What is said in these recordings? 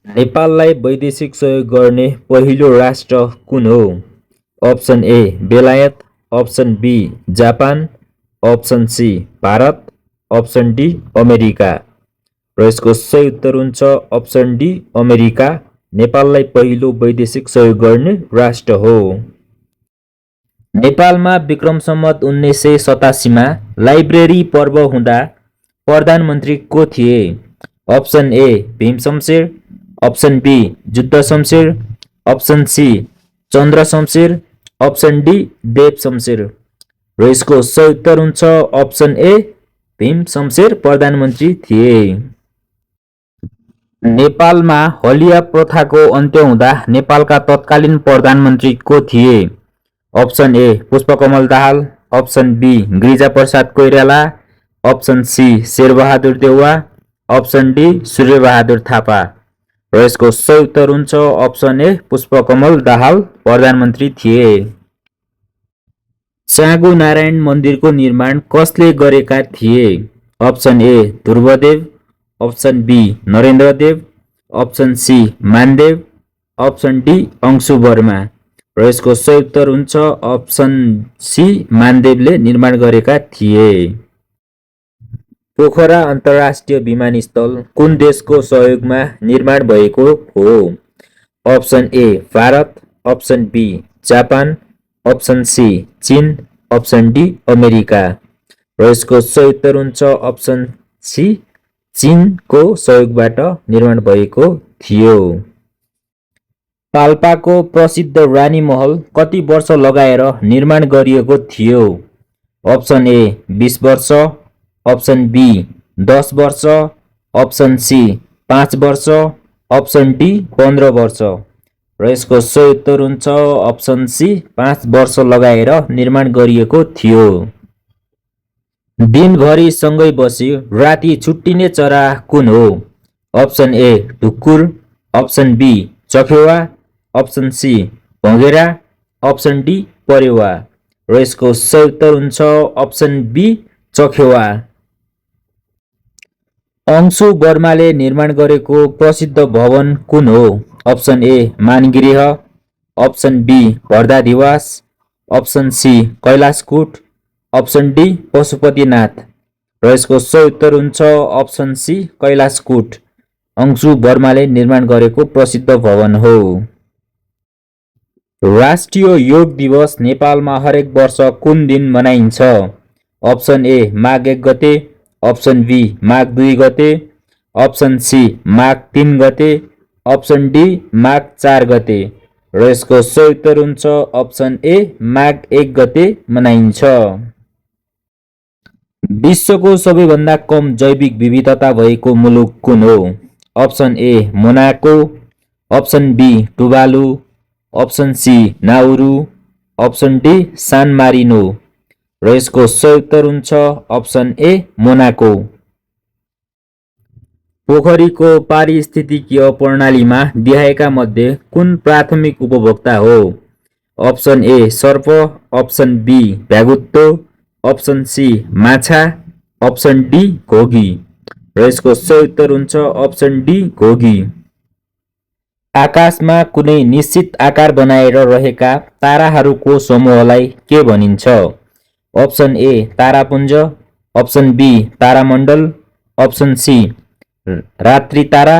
नेपाललाई वैदेशिक सहयोग गर्ने पहिलो राष्ट्र कुन हो? Option A Belayat, option B Japan, option C Bharat, option D America. र यसको सही उत्तर हुन्छ अप्सन डी अमेरिका। नेपाललाई पहिलो वैदेशिक सहयोग गर्ने राष्ट्र हो। नेपालमा विक्रम सम्वत 1987 मा लाइब्रेरी पर्व हुँदा प्रधानमन्त्री को थिए? Option A Bhim Shamsher, option be Juddha Shamsher, option C Chandra Shamsher, option D देव शमशेर। र यसको सही उत्तर हुन्छ अप्सन ए भीम शमशेर प्रधानमन्त्री थिए। नेपालमा हलिया प्रथाको अन्त्य हुँदा नेपालका तत्कालीन प्रधानमन्त्री को थिए? Option A Pushpakamal Dahal, option B Girijaprasad Koirala, option C Sherbahadur Deuba, option D Suryabahadur Thapa. र यसको सही उत्तर हुन्छ अप्सन ए पुष्पकमल दाहाल प्रधानमन्त्री थिए। चाँगु नारायण मन्दिरको निर्माण कसले गरेका थिए? Option A Dhruvadev, option B Narendradev, option C Mandev, option D Anshu Varma. र यसको सही उत्तर हुन्छ अप्सन सी मानदेवले निर्माण गरेका थिए। पोखरा अन्तर्राष्ट्रिय विमानस्थल कुन देशको सहयोगमा निर्माण भएको हो? Option A Bharat, option B Japan, option C Chin, option D America. र यसको सही उत्तर हुन्छ अप्सन सी चीनको सहयोगबाट निर्माण भएको थियो। पाल्पाको प्रसिद्ध रानी महल कति वर्ष लगाएर निर्माण गरिएको थियो? अप्सन ए 20 वर्ष, अप्सन बी 10 वर्ष, अप्सन सी 5 वर्ष, अप्सन डी 15 वर्ष। र यसको सही उत्तर हुन्छ अप्सन सी 5 वर्ष लगाएर निर्माण गरिएको थियो। दिनभरि सँगै बसी राति छुट्टिने चरा कुन हो? अप्सन ए ढुकुर, अप्सन बी चखेवा, अप्सन सी भँगेरा, अप्सन डी परेवा। र यसको सही उत्तर हुन्छ अप्सन बी चखेवा। अंशु वर्माले निर्माण गरेको प्रसिद्ध भवन कुन हो? Option A मानगृह, option be भरदादिवास, option C Kailashkut, option D Pashupatinath. र यसको सही उत्तर हुन्छ अप्सन सी कैलाशकूट। अंशु वर्माले निर्माण गरेको प्रसिद्ध भवन हो। राष्ट्रिय योग दिवस नेपालमा हरेक वर्ष कुन दिन मनाइन्छ? अप्सन ए माघ 1 गते, अप्सन बी माघ 2 गते, अप्सन सी माघ 3 गते, अप्सन डी माघ 4 गते। र यसको सही उत्तर हुन्छ अप्सन ए माघ 1 गते मनाइन्छ। विश्वको सबैभन्दा कम जैविक विविधता भएको मुलुक कुन हो? Option A Monaco, option be Tuvalu, option C Nauru, option D San Marino. र यसको सही उत्तर हुन्छ अप्सन ए मोनाको। पोखरीको पारिस्थितिकीय प्रणालीमा देखाएका मध्ये कुन प्राथमिक उपभोक्ता हो? अप्सन ए सर्प, अप्सन बी भ्यागुत्तो, अप्सन सी माछा, अप्सन डी घोगी। र यसको सही उत्तर हुन्छ अप्सन डी घोगी। आकाशमा कुनै निश्चित आकार बनाएर रहेका ताराहरूको समूहलाई के भनिन्छ? Option A तारापुञ्ज, option be तारामण्डल, option C रात्रि तारा,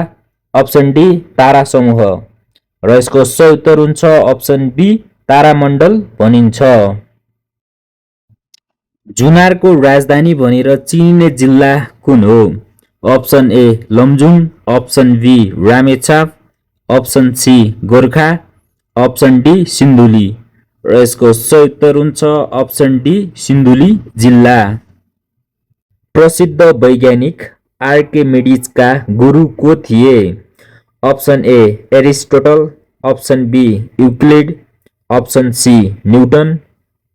अप्सन डी तारा समूह। र यसको सही उत्तर हुन्छ अप्सन बी तारामण्डल भनिन्छ। जुनारको राजधानी भनेर चिनिने जिल्ला कुन हो? Option A Lamjung, option B Ramechhap, option C Gorkha, option D Sindhuli. र यसको सही उत्तर हुन्छ अप्सन डी सिन्धुली जिल्ला। प्रसिद्ध वैज्ञानिक आर्किमिडीजका गुरु को थिए? Option A Aristotle, option B Euclid, option C Newton,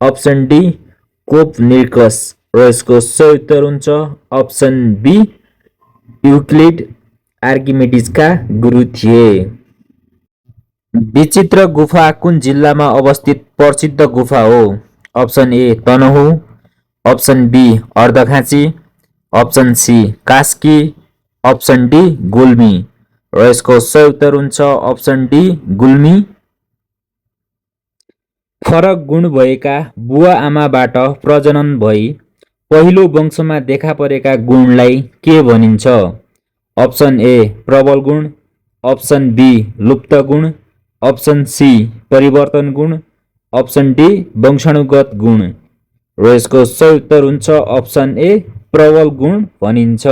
option D Copernicus. र यसको सही उत्तर हुन्छ अप्सन बी युक्लिड आर्किमिडीजका गुरु थिए। विचित्र गुफा कुन जिल्लामा अवस्थित प्रसिद्ध गुफा हो? Option A Tanahun, option be अर्धखाँची, option C Kaski, option D Gulmi. र यसको सही उत्तर हुन्छ अप्सन डी गुल्मी। फरक गुण भएका बुवा आमाबाट प्रजनन भई पहिलो वंशमा देखा परेका गुणलाई के भनिन्छ? अप्सन ए प्रबल गुण, अप्सन बी लुप्त गुण, अप्सन सी परिवर्तन गुण, अप्सन डी वंशाणुगत गुण। र यसको सही उत्तर हुन्छ अप्सन ए प्रबल गुण भनिन्छ।